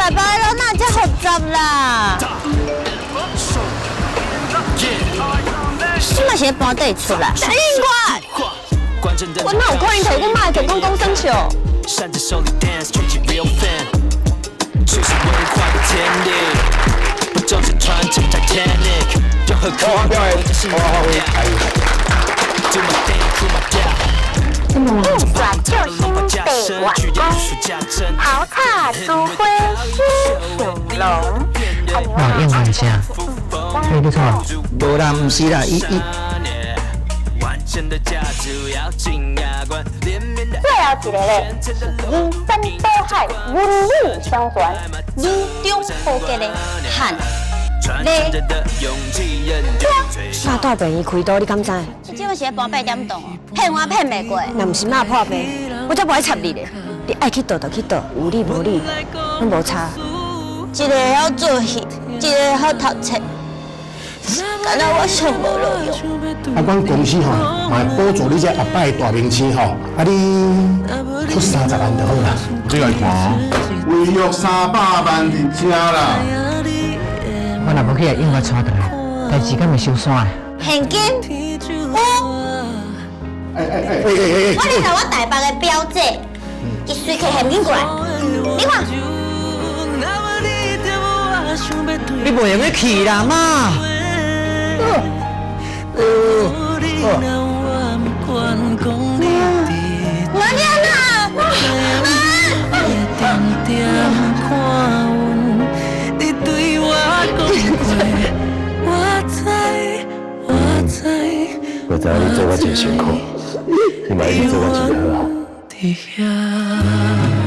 台北的路哪會遮複雜啦？你嘛是咧搬底出來？應該，我哪有可能提阮媽的健康講耍笑？扇着手裡 dance，群起 real fan，就是文化的天地，不就是傳承 Titanic，任何好好表演，好好發揮， Do my thing，酷my 調。印刷救星白員公，頭插珠花喜上龍。哇，應援啥？你咧創？無啦，毋是啦，伊伊。最後一个咧是移山倒海，文理雙全，理中豪傑的漢咧。媽蹛病院開刀，你敢知？你這馬是咧搬8點檔哦，騙我騙袂過。若毋是媽破病，我才無愛插你咧。你愛去倒就去倒，有你無你，攏無差。一个會曉做戲，一個會曉讀冊，敢若我上無路用。啊，阮公司吼嘛會補助你這後擺的大明星吼，啊你出30萬就好啦。你來看哦，違約300萬佇遮啦。我若無去共應我帶轉來，代誌敢會收山？現金有。哎哎哎哎哎哎！我認為我台北的表姐，伊隨提現金過來，你看。你袂用得去啦，媽。媽，你按怎？媽。我知影你做我真辛苦，你嘛一直做我真好。